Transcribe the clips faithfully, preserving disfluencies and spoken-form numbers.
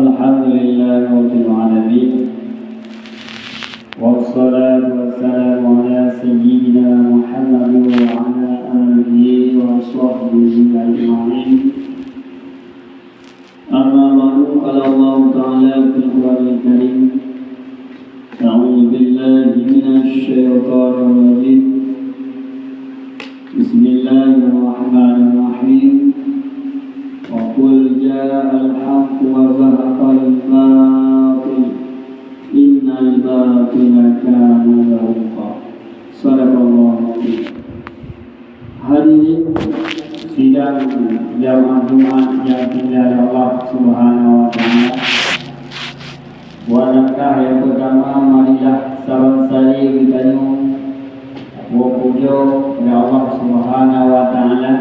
الحمد لله رب العالمين. والصلاة والسلام على سيدنا محمد وعلى آله وصحبه أجمعين. أما بعد، قال الله تعالى في القرآن الكريم: أعوذ بالله من الشيطان الرجيم. بسم الله الرحمن الرحيم. وقل جاء الحق وزهق الباطل إن الباطل كان زهوقا. صدق الله العظيم. Hadirin sidang jamaah Jumat nyang dimuliakan Allah Subhanahu wa Taala. Buat langkah nyang peurtama, marilah saban-saban geutanyoe pujoe keu Allah Subhanahu wa Taala,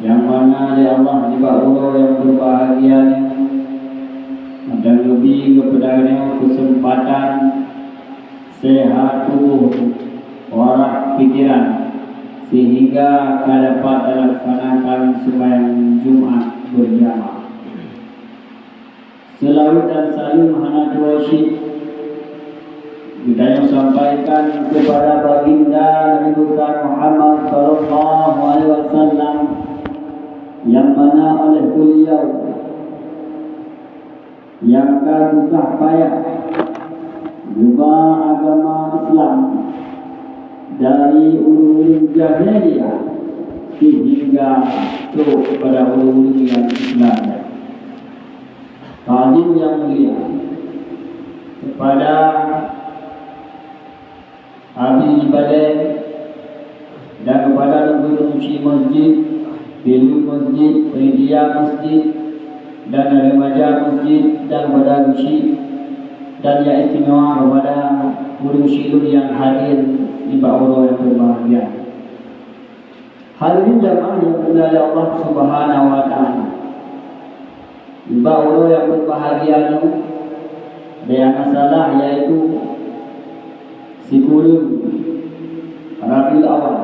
nyang mana lé Allah nibak uroe nyang beubahgia nyoe dan geubri keupada geutanyoe keuseumpatan seuhat tuboh, waras pikeran, seuhingga ka dapat talaksanakan seumayang Jumat beurjamaah. Seulaweuet dan saleuem hana tuwoe cit geutanyoe sampaikan keupada Baginda Nabi Besar Muhammad sallallahu alaihi wasallam, nyang mana oleh beuliau nyang ka susah payah geuba agama Islam dari ureuëng jahiliyah seuhingga trok keupada ureuëng nyang Islam. Takzim nyang mulia keupada Abi Ibadah dan keupada guru-guru masjid, guru masjid, panitia masjid, dan remaja masjid, dan keupada guru, dan nyang istimewa keupada guru syedara nyang hadir di bak uroe nyang berbahagia. Hadirin jamaah nyang dimuliakan Allah Subhanahu wa Taala. Di bak uroe nyang berbahagia nyoe, nyang hana salah, yaitu sikureueng Rabiul Awal.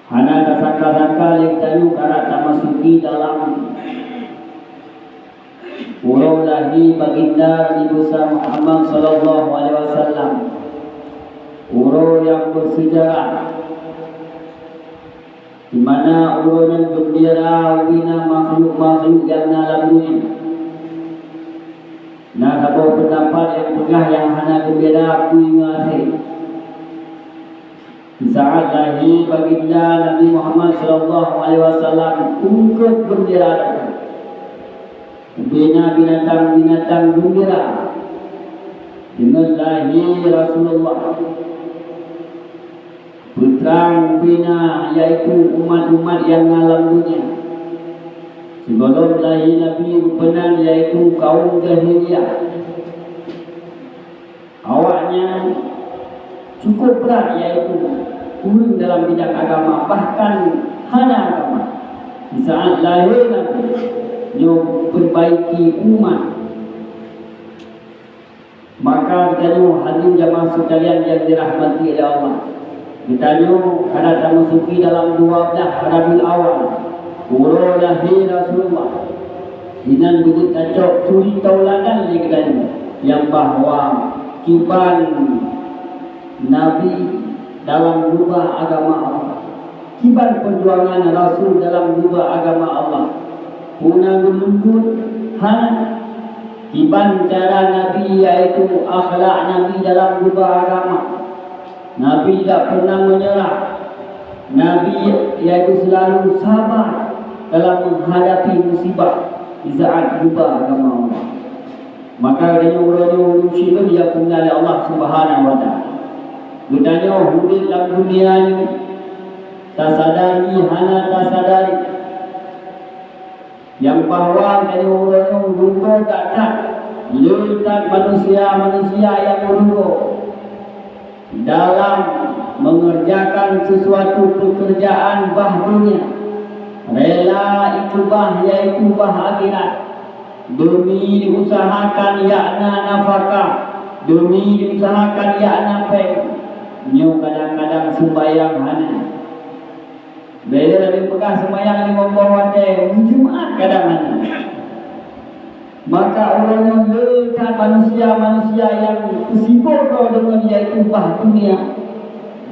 Hana tasangka-sangka lé geutanyoe karab tamasuki dalam uroe lahé Baginda Nabi Besar Muhammad sallallahu alaihi wasallam, uroe nyang beuseujarah, di mana uroe nyan geumbira ubena makhluk-makhluk nyang na lam donya. Na saboh peundapat nyang peugah nyang hana geumbira peue ngon asée. Saat lahé Baginda Nabi Muhammad sallallahu alaihi wasallam, eungkôt geumbira. Ubena binatang-binatang geumbira deungon lahé Rasulullah. Peutrang ubena, yaitu umat-umat nyang na lam donya. Sigohlom lahé Nabi, rupa nan yaitu kaum jahiliyah. Awaknyan cukup brat, yaitu kureueng dalam bidang agama, bahkan hana agama. Di saat lahé Nabi, nyoe peubaiki umat. Maka geutanyoe hadirin jamaah sekalian nyang dirahmati lé Allah, geutanyoe ka tamasuki dalam dua blah Rabiul Awal, uroe lahé Rasulullah. Inan beujeuet tacok suri tauladan lé geutanyoe nyang bahwa kiban Nabi dalam geuba agama Allah. Kiban peujuangan Rasul dalam geuba agama Allah. Peue na geulungkot? Hana. Kiban cara Nabi, yaitu akhlak Nabi dalam geuba agama. Nabi tidak pernah menyerah. Nabi yaitu selalu sabar dalam menghadapi musibah di saat geuba agama Allah. Maka geutanyoe uroe nyoe, ureuëng syedara nyang dimuliakan lé Allah Subhanahu wa Taala, geutanyoe udeb lam dunia nyoe, tasadari hana tasadari, nyang bahwa geutanyoe uroe nyoe rugoe that-that, le that manusia-manusia nyang rugoe dalam mengerjakan sesuatu pekerjaan bah dunia, rela ikeubah, yaitu bah akhirat, demi diusahakan yakna nafkah, demi diusahakan yakna péng. Nyoe kadang-kadang sembahyang hana. Bila laju peugah sembahyang limong boh watée, Jumat kadang hana. Maka uroe nyoe le that manusia-manusia nyang teusibok droe deungon yaitu bah dunia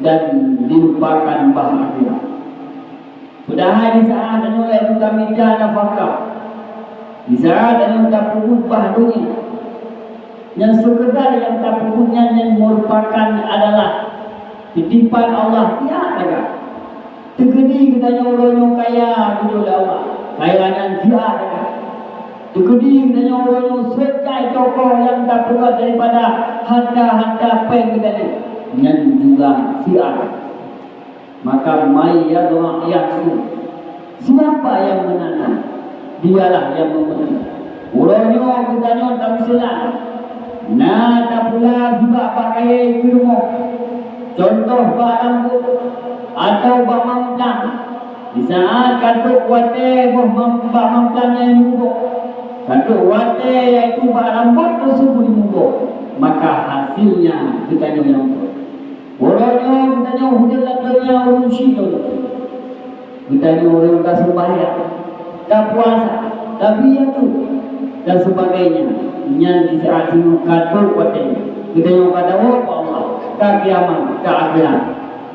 dan dilupakan bah akhirat. Padahai di saat nyoe yaitu tamita nafakah, di saat nyoe tapeubuet bah dunia, nyang seukeudar nyang tapeubuet nyan, nyan merupakan adalah titipan Allah siat sagai. Teukeudi geutanyoe uroe nyoe kaya geujok lé Allah, kaya nyan siat sagai. Teukeudi geutanyoe uroe nyoe seucai tokoh nyang tapeugöt daripada harta-harta péng geutanyoe, nyan juga siat sagai. Maka, "May yazra' yahsud." Siapa yang menanam, dialah yang memetik. Uroe nyoe geutanyoe tameusilan, na tapula sibak bak kayèe keu rumoh, contoh bak rambot atau bak mamplam. Di saat ka trok watèe boh mam-, bak mamplam nyan muboh, ka trok watèe yaitu bak rambot tersebut muboh, maka hasilnya geutanyoe nyang peuet. Uroe nyoe geutanyoe udép lam donya ureueng syik lôn. Geutanyoe ureueng ka seumbahyang, ka puasa, ka piatu, dan sebagainya. Nyan di saat singoh ka trok watèe geutanyoe ka dawa bak Allah, ka kiamat, ka akhirat.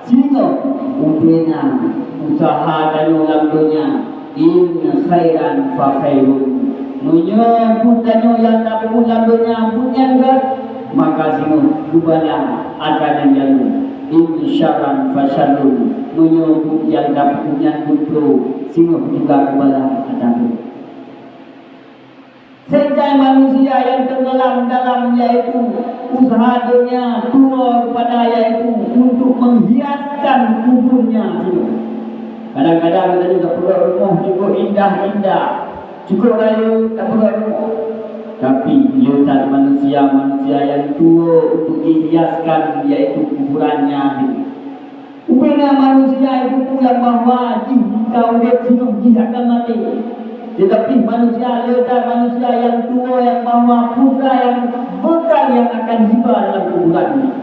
Singoh ubé na useuha tanyoe lam donya, in khairan fa khairun. Meunyoe buet tanyoe nyang tapeubuet lam donya buet nyang gèt, maka singoh geubala atra nyang jalô. In syarran fa syarrun. Meunyoe buet nyang tapeubuet nyan buet brôk, singoh juga geubala atra brôk. Seucai manusia nyang teunggeulam dalam, yaitu useuha donya, tuwoe keupada, yaitu untuk menghiaskan kuburnya singoh. Kadang-kadang geutanyoe tapeugöt rumoh cukup indah-indah, cukup rayeuk tapeugöt rumoh. Tapi, le that manusia-manusia nyang tuwoe untuk dihiaskan, yaitu kuburannya singoh. Ubé na manusia nyang teupeu nyang bahwa jih ka udép singoh jih akan maté. Teutapi manusia, le that manusia nyang tuwoe nyang bahwa peue nyang beukal nyang akan hiba dalam kuburan nyan.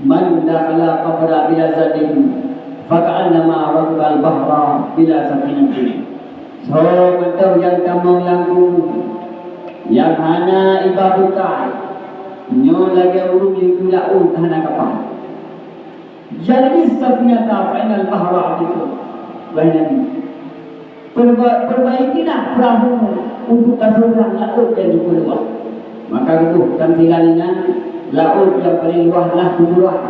Man dakhala qabra bila zadin, faka'annama rakibal bahra bila safinatin. Soe mantong nyang tamong lam kubu, nyang hana iba beukal, nyoe lagèe ureueng likot laôt hana kapal. Jadidis safinata fa innal bahra 'aridun. Wahai Nabi, perba-, perbaikilah peuraheumu untuk taseubeurang laôt nyang cukup luwah. Maka geuboh tamsilan inan, laôt nyang paleng luwah adalah kuburan.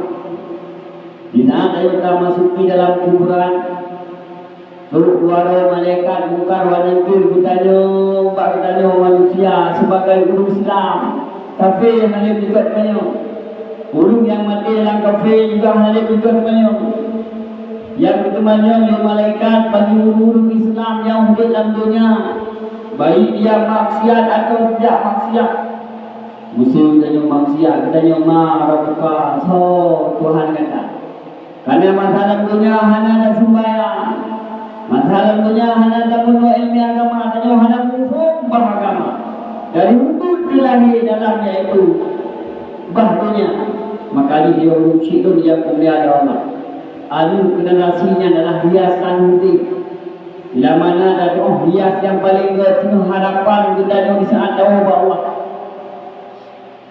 Di saat tanyoe tamasuki dalam kuburan, trok dua droe malaikat Mungkar wa Nakir geutanyoe bak geutanyoe manusia sibagai ureueng Islam. Kafé hana lé meulikot meunyoe. Ureueng nyang maté lam kafé juga hana lé meulikot meunyoe. Nyang geuteumanyong lé malaikat bagi ureueng-ureueng Islam nyang udép lam donya, baik dia maksiat atawa tidak maksiat. Meusé geutanyoe maksiat, geutanyoe, "Man rabbuka, soe Tuhan gata?" Karena masa lam donya hana taseumbahyang, masa lam donya hana tameurunoe ileumèe agama, tanyoe hana muphom bah agama. Dari wujud teulahé dalam, yaitu bah donya, maka jih ureueng syik lôn nyang kumulia lé Allah. Aneuk generasi nyan adalah hiasan udép. Bila mana tatu'oh hias nyang paleng gèt singoh harapan geutanyoe di saat tawoe bak Allah.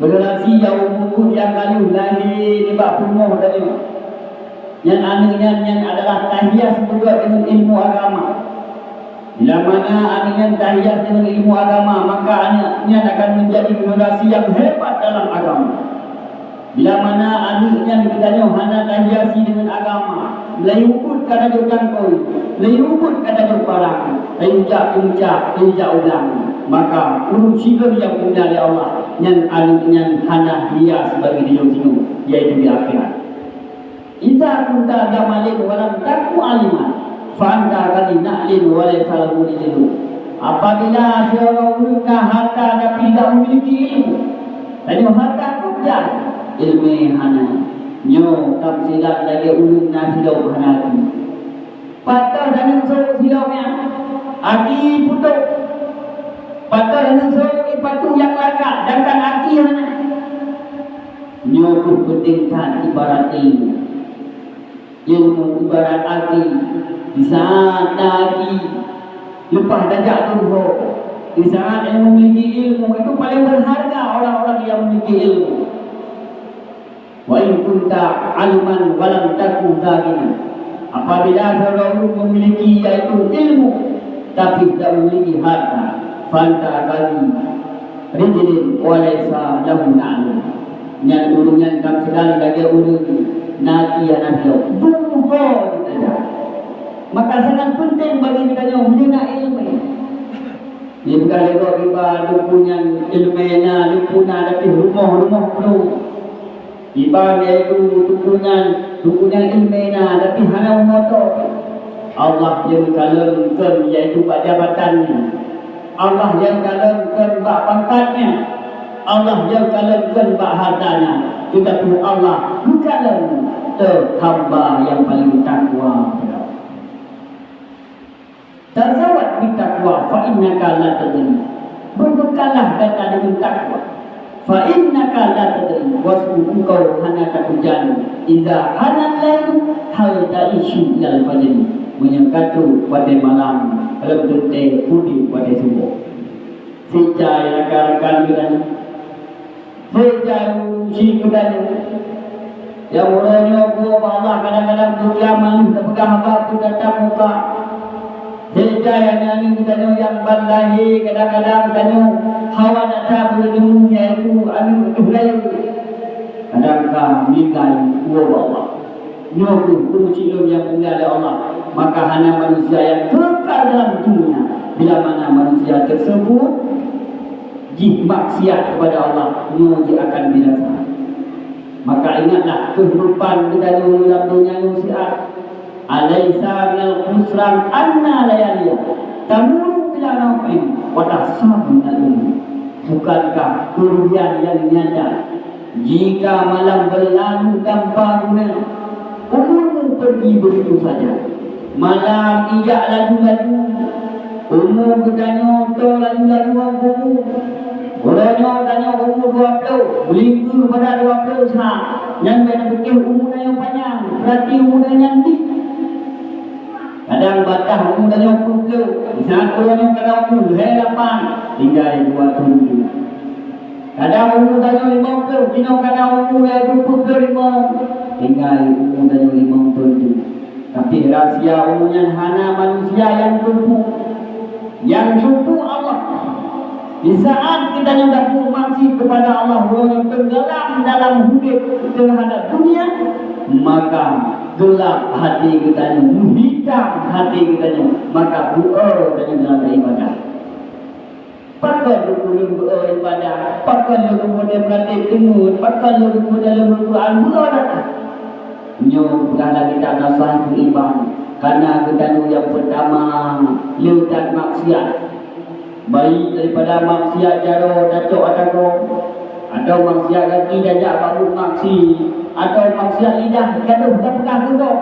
Generasi nyang umu-umu nyang ka lheueh lahé nibak peurumoh tanyoe. Nyan aneuk nyan, nyan adalah tahias beugèt deungon ilmu agama. Bila mana aneuk nyan tahias deungon ilmu agama, maka aneuk nyan akan menjadi generasi nyang hebat dalam agama. Bila mana aneuk nyan geutanyoe hana tahiasi deungon agama, meulayeue ubit ka tajok jangkôi, meulayeue ubit ka tajok parang, tajak keumeujak, tajak ulang, maka ureueng sidroe nyang geupeugah lé Allah, nyan aneuk nyan hana hias bagi di dunia, yaitu di akhirat. Idza kunta jamalin wa lam taku aliman, fa anta ghani na'lin wa laisa lahu rijlun. Apabila sidroe ureueng na harta tapi tidak memiliki ilmu, tanyoe harta kok jai, ileumèe hana, nyoe tamsilan lagèe ureueng na sidroe hana até. Pat taneuk sôk sidroe nyan, até putôh. Pat taneuk sôk ipatu nyang lakat, sedangkan até hana. Nyoe kheueh peunteng that ibarat ilmu. Ilmu ibarat aki, di saat na aki leupah tajak tuho, Di saat yang memiliki ilmu itu paling berharga orang-orang yang memiliki ilmu. Wa in kunta aliman walam takun zakiran. Apabila seorang memiliki yaitu ilmu, tapi tidak memiliki harta, fanta kali rijlin wa laisa lahu na'lu. Nyan ureuëng nyan ka meusajan lagée ureuëng naki hana silop. Bungkho ditajak. Maka sangat penting bagi kita nyoe meunyoe na ilmu. Di bukan lego iba lupu nyan ilmu na, lupu na tapi rumoh-rumoh penuh. Iban yaitu tuku nyan, tuku nyan ilmena, tapi hana meumoto. Allah nyang kalon kon yaitu bak jabatannya. Allah nyang kalon kon bak pangkatnya. Allah nyang kalon kon bak hartanya. Tetapi Allah bukan teu hamba yang paling takwa. Tazawwad bit taqwa fa innaka la tadri. Berbekallah gata dengan takwa. Fa innaka la tadri, wasungguh engkau hana tapeujani. Iza hanal lailu hal ta'isyu ilal fajri. Meunyoe ka trok watée malam, lom teuntée udeb watée suboh. Seuhingga rakan-rakan geutanyoe, seuhingga geutanyoe, nyang uroe nyoe buet bak Allah kadang-kadang geukiam manuh tapeugah haba peutatap muka. Seuhingga nyang nyan geutanyoe nyang ban lahé kadang-kadang tanyoe hawa nafsu beureuneuk yaitu aneuëk teuh rayeuk. Kadang ka minggai uroe bak Allah. Nyoe kheueh peue cit lom nyang mulia lé Allah, maka hana manusia nyang kekal dalam dunia bila mana manusia tersebut jih maksiat kepada Allah, nyoe jih akan binasa. Maka ingatlah keuhidupan geutanyoe lam donya nyoe siat. Alaisa minal khusran anna layaliya tamuru bila naf'in wa tahsabu minal umur. Bukankah kerugian yang nyata jika malam berlalu tanpa guna, umurmu pergi begitu saja. Malam ijak laju-laju, umu geutanyoe toe laju-laju ngon bubu. Uroe nyoe tanyoe umu dua ploh, meulingkeue pada dua ploh sa, nyan bèk tapiké umu tanyoe panyang, beurati umu tanyoe nyan dih. Kadang bataih umu tanyoe peuet ploh, miseue uroe nyoe kadang umu lhèe lapan, tinggai dua tujoh. Kadang umu tanyoe limong ploh, jinoe kadang umu yaitu peuet ploh limong, tinggai umu tanyoe limong ploh tujoh. Tapi rahsia umu nyan hana manusia nyang teupeu, nyang teupeu Allah. Di saat geutanyoe tapubuet maksiat kepada Allah, uroe nyoe tenggelam dalam udeb terhadap dunia, maka gelap hati geutanyoe, meuhitam hati geutanyoe, maka beuo tanyoe dalam ibadah. Pakon lôn keuneuk beuo ibadah, pakon lôn keuneuk meuratéb teungeut, pakon lôn keuneuk lôn Al-Qur'an beuo dak. Nyoe peugah lagèe that nasah keu iban, kareuna geutanyoe nyang peutama le that maksiat. Baik daripada maksiat jaroe tacok atawa, atawa maksiat gaki tajak bak buet maksiat, atawa maksiat lidah gadoh tapeugah keu gob.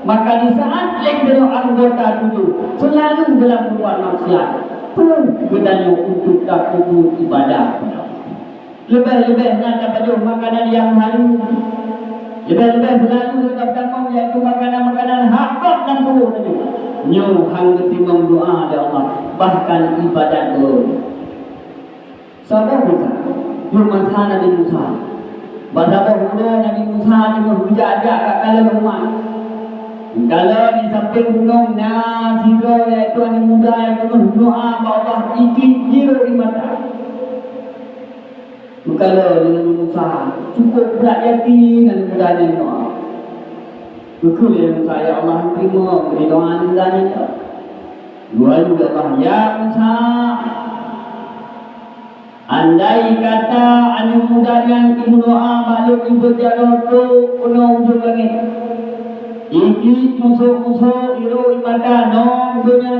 Maka di saat lé keudroe anggota tujoh seulalu dalam peubuet maksiat, peue geutanyoe untuk tapeubuet ibadah? Leubeh-leubeh na tapajoh makanan nyang haram. Leubeh-leubeh seulalu tatamong yaitu makanan-makanan hak gob lam tuboh tanyoe. Nyoe han geuteurimong doa lé Allah, bahkan ibadat gob. Saboh Musa, yôh masa Nabi Musa. Bak saboh uroe Nabi Musa teungoh geujak-jak ka kalon umat. Kalon di sampéng gunong na sidroe yaitu aneuk muda nyang teungoh meudoa bak Allah, iklik jiroe ié mata. Meukalon Nabi Musa, cukôp brat yakin aneuk muda nyan meudoa. Geukheun lé Musa, "Ya Allah, teurimong doa aneuk muda nyan." Geuyue lé Allah, "Ya Musa, andai kata aneuk muda nyan geumeudoa bak Lôn, ié beuet jaroe trôk keunoe ujông langét, iklik musôk-musôk, jiroe ié mata, nong donya,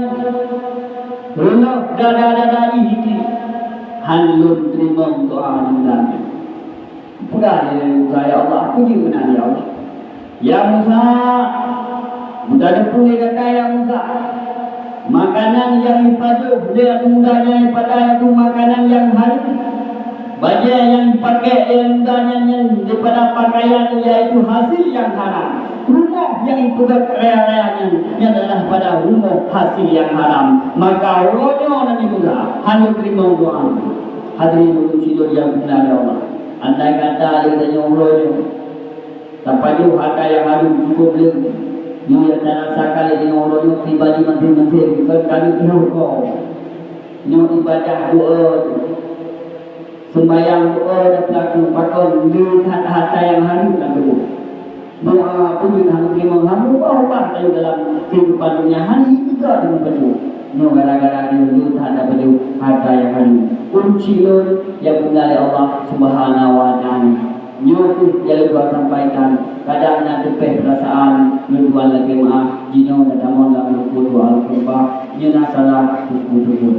reulôh dada-dada jih iklik, han Lôn teurimong doa aneuk muda nyan." Peugah lé Musa, "Ya Allah, peue jeuet meunan, ya Allah?" "Ya Musa, beutanyoe peue lé gata, ya Musa? Makanan nyang jipajoh lé aneuk muda nyan ié mata nyan makanan nyang haram. Bajée nyang jipakék lé muda nyan, nyan daripada pakaian, yaitu hasil nyang haram. Rumoh nyang jipeugét raya-raya nyan, nyan adalah pada rumoh hasil nyang haram. Maka uroe nyoe Nabi Musa hana teurimong doa. Hadirin ulôn sidroe nyang dimuliakan Allah. Andai kata lé tanyoe uroe nyoe tapajoh hareuta nyang hareuem cukôp le, nyoe nyang tarasakan lé tanyoe uroe nyoe pribadi maséng-maséng, kon kami peunoh ko. Nyoe ibadah doa, seumbahyang doa dan peulaku pakon le that hareuta nyang hareuem lam tuboh. Doa peue jeuet hana teurimong, hana ubah-ubah tanyoe dalam keuhidupan donya, hana ié teuka deungon pajoh. Nyoe gara-gara nyoe le that tapajoh hareuta nyang hareuem. Ulôn sidroe nyang dimuliakan lé Allah Subhanahu wa Ta'ala. Nyoe kheueh nyang lôn tuan sampaikan. Kadang na teupeh peurasaan lôn tuan, lakée meuáh. Jinoe na tamong lam buku doa lôn tuan. Nyoe na salah buku teupeu.